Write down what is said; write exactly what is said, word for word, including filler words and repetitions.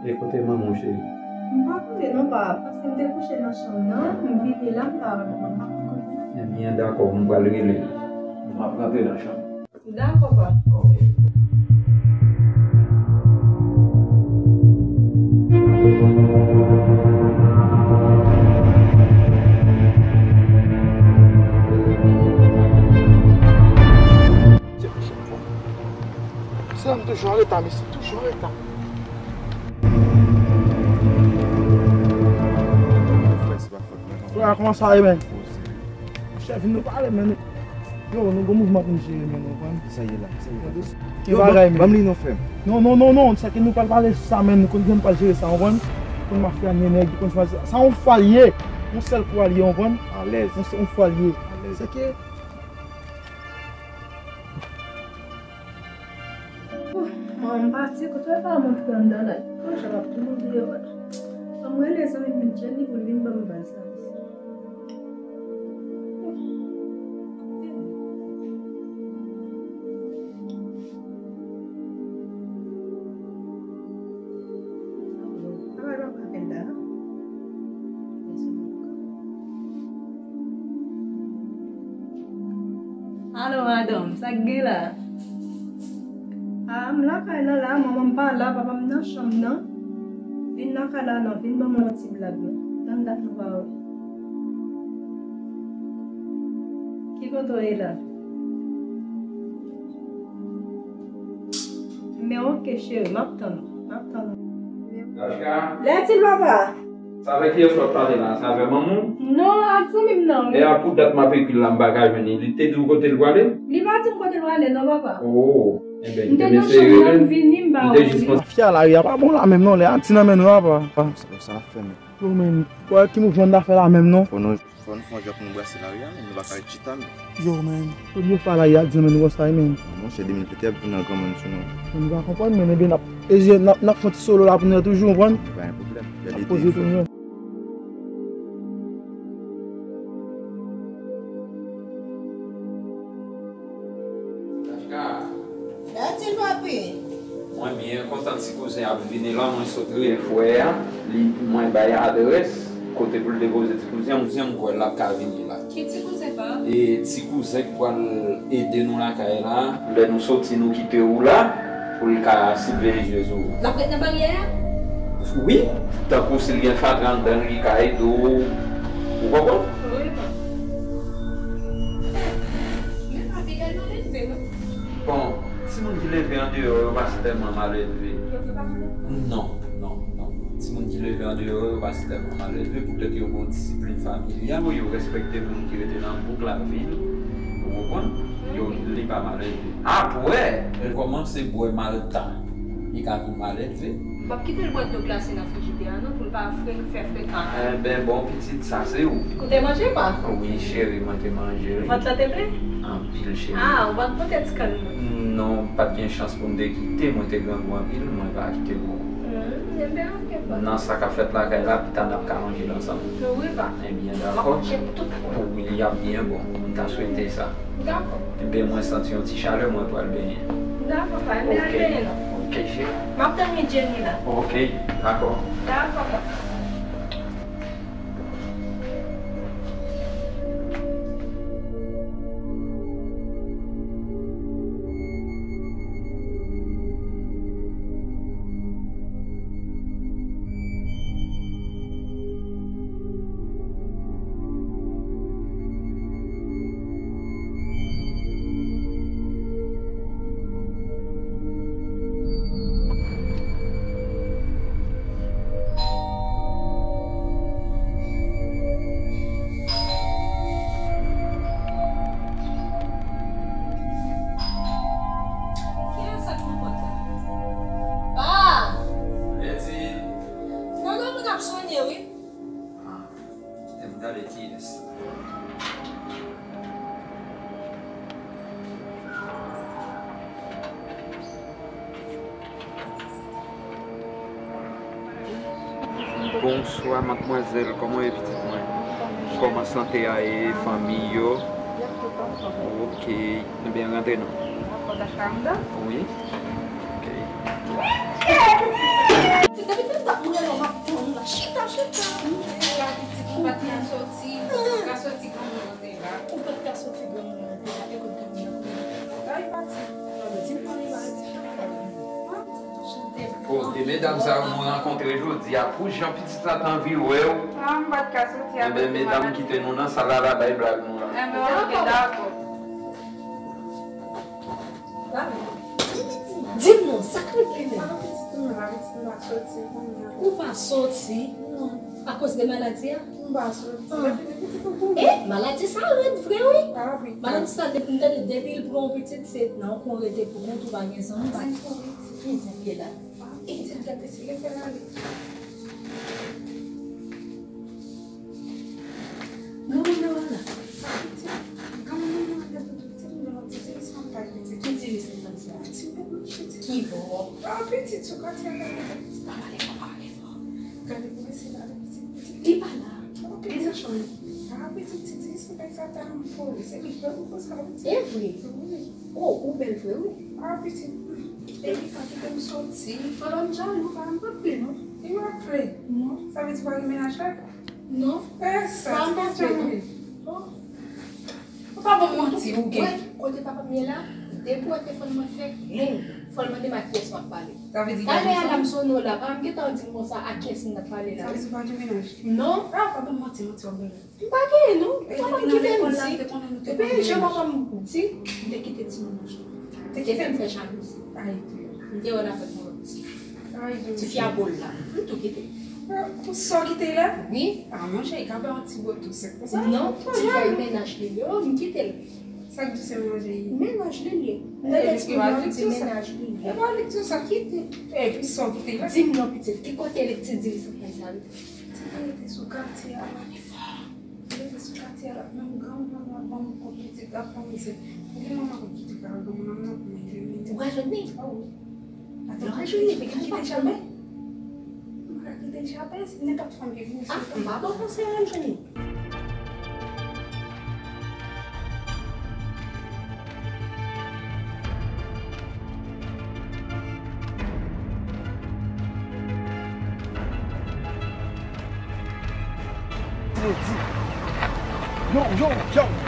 E kote manman w, cheri? M pa konnen non, pa, paske m te kouche nan chanm nan, m vini la, m pa wè manman, m pa konn kote. Ebyen, dakò, m pral rele l. M ap rantre nan chanm. Dakò, pa. Ok. Sa m toujou anreta, mesye, toujou anreta. Frè, kòman sa ye, men? Chèf, vin nou pale, men. Yo, nou gon mouvman pou n jere, men, nou konprann? Sa ye la, sa ye la. Ki bagay, men? Ban m li non, frè m. Non, non, non, non, sa ke nou pral pale sou sa, men, nou konn jan n pral jere sa, ou konprann? Konn mafya, nèg, konn sa, sa yon fwa l ye. Yon sèl kou a l ye, ou konprann? Alèz. Yon sèl, yon fwa l ye. Alèz. Se ke Manman m pati, kote w pa montre anndan la? Bon, jan m ap toujou bliye wè. Ban m rele zanmi m Jenny pou l vin ban m baz la. Alo, madanm, sa k gen la? A, m lakay la, la, manman m pa la, papa m nan chanm nan. Vin lakay la, non, vin ban m yon ti blag, non. Tann dat nou pa wè. Ki kote w ye la? Men oke, cheri, m ap tann ou. M ap tann ou. Dachka? Lètil, papa. Sa avèk kiyès w ap pale la? Sa avè manman w? Non, ak zanmi m nan, wi. E a pou dat m ap ekri l la, m pa ka jwenn li. Li te di w kote l prale? Li pa di m kote l prale, non, papa. Oh, enben, m te nan chanm nan, m vini, m pa wè li. Mafya lari a pa bon la menm, non, lè a ti nan men nou a, pa. Sa, sa n ap fè, men. Yo, men, wè ki mouvman n ta fè la menm, non? Fò nou Fò nou fè yon jan pou nou brase lari a, men nou pa ka ret chita, men. Yo, men, premye fwa lari a di, men, nou wè sa, men. Monchè, de mil venntrè ap vin an granmoun sou nou. Men nou pa konprann, men, ebyen, n ap, ezye, n ap, n ap fè yon ti solo la pou nou toujou, konprann? Pa gen pwoblèm. N ap poze tou, men. Dachka. Dati, papi. Mwen byen kontan ti kouzen ap vini la, mwen sot rele frè a, li, mwen bay adrès kote pou l depoze ti kouzen an, kouzen m kwè l ap ka vini la. Ki ti kouzen pa? E ti kouzen k pral ede nou lakay la, lè nou soti nou kite ou la, pou l ka siveye jezi w. L ap ret nan baryè a? Wi, tankou si l gen fatra anndan l, li ka ede w, ou konprann? Wi, pa. Men papi, gade yon leve, non? Bon, timoun ki leve andeyò yo pa sitèlman malelve. Yo te pa malelve? Non, non, non. Timoun ki leve andeyò yo pa sitèlman malelve, poutèt yo gen yon disiplin familyal. Yo respekte moun ki rete nan bouk lavil, ou konprann? Yo, li pa malelve. Apre, l kòmanse bwè malta, li ka vin malelve. M p ap kite l bwè dlo glase nan frijidè a non, pou l pa fre-, fè frekan. Enben, bon pitit, sa se ou. Ou te manje, pa? Wi, cheri, mwen te manje, wi. Vant lan te plen? Anpil, cheri. A, ou pa t pote ti kann mwen? Non, pa t gen chans pou m te kite, mwen te grangou anpil, mwen pa kite gwo. Hmm, enben, oke, pa. Nan sa k ap fèt lakay la, pita n ap ka manje l ansanm. Wi, pa. Ebyen, dakò. M ap kouche pou tout moun. Wi, y ap byen bon. M ta swete sa. Dakò. Enben, mwen santi yon ti chalè, mwen pral benyen. Dakò, pa, men al benyen non. Oke, cheri. M ap tann Miss Jenny la. Oke, dakò. Dakò, pa. Kiyès sa k nan pòt la? Pa! Lèdi! Nan granmoun ap sonye, wi. Ah, kite m gade kiyès. Bonswa, madmwazèl. Kòman w ye, pitit mwen? Kòman sante a ye, fanmi yo? Oke. Ebyen, rantre non. Wi. Oke. Depi m t ap mwen la, m ap tann ou la. Chita, chita. Chita, pitit, ou pa t ka soti. Ou pa t ka soti granmoun nan te la. Ou pa t ka soti granmoun nan te la. E kot granmoun nan te la? Ay, pati. Di m konnen pati. Oh, e medam sa yo nou rankontre jodi a. Pou jan pitit la t anvi wè w. Ah, m pa t ka soti avèk yo. Ebyen, medam, kite nou nan sal la, la bay blag nou la. Ebyen, ok, dakò. Di m non, sa k rive menm? Ah, pitit, m la, pitit, m pa soti kounye a. Ou pa soti? Non. Akoz de maladi a? M pa soti. Ah. E, maladi sa rèd vre, wi. Ah, wi. Madanm sa, depi, m tande depi l pran yon pitit, se nan yon kwen rete pou kont ou, pa gen zanmi, pa gen zanmi la. Ah, pitit, gade, se lè fè l ale. Non, non, non, non. Ah, pitit, granmoun nan, gade, Ki ti lis li konn sa? Ki bò? Ah, pitit, sou katye a, gade. Pa pale fò, pa pale fò. Gade, pou mesye la, pitit, pitit. Li pa la. Li nan chanm li. Ah, pitit, ti lis, se pa sa ta m pou. Se li k pou sa, pitit. E vre? Wi. Oh, ou bèl vre, wi. Ah, pitit. E li pa kite m soti. Fò lòm jalou, pa m pa vle, non. Li pa vle. Non. Sa vle di pa gen mennaj la? Non. E sa, ti mesye, wi. Oh. Ou pa ban m manti, ou gen. Wè, kote papa m ye la, depi w wè telefòn mwen fè geng, fò l mande m a kiyès m ap pale. Sa vle di talè a la m sonnen w la, pa m gentan di m konsa a kiyès m t ap pale la. Sa vle di w pa gen mennaj? Non. Ah, pa ban m manti, manti w ap bay la. M pa genyen, non. Papa m kite m di. Epi jan papa m di, m te kite ti mennaj la. Te kite m fè jalouzi. Ay, Dye. M te wè l avèk yon lòt ti. Ay, Dye. Ti fyabol la. M tou kite. Pou sa w kite la? Wi. Ah, monchè, li ka bay yon ti bò tou sèk konsa. Non, ti fè mennaj li ye, m kite l. Sa k di se mennaj li ye? Mennaj li ye. M tande ti moun nan di mennaj li ye. E pa li k di sa. Kite. Epi sa w kite la? Di m non, pitit, ki kote li ti di li sot fè sa? Ti rete sou katye a la. Li rete sou katye a la. Menm granmoun nan ban m kont pitit la, fè mizè. Ou gen manman kont pitit la, granmoun nan nan pou mwen jwenn li. Ou ka jwenn li? Ah wi. Atò, ou ka jwenn li, men ki te chape? M pa ka kite l chape, se nenpòt fanm ki vini sou. Ah, m pa ba w konsèy al jwenn li. Yo, yo, yo.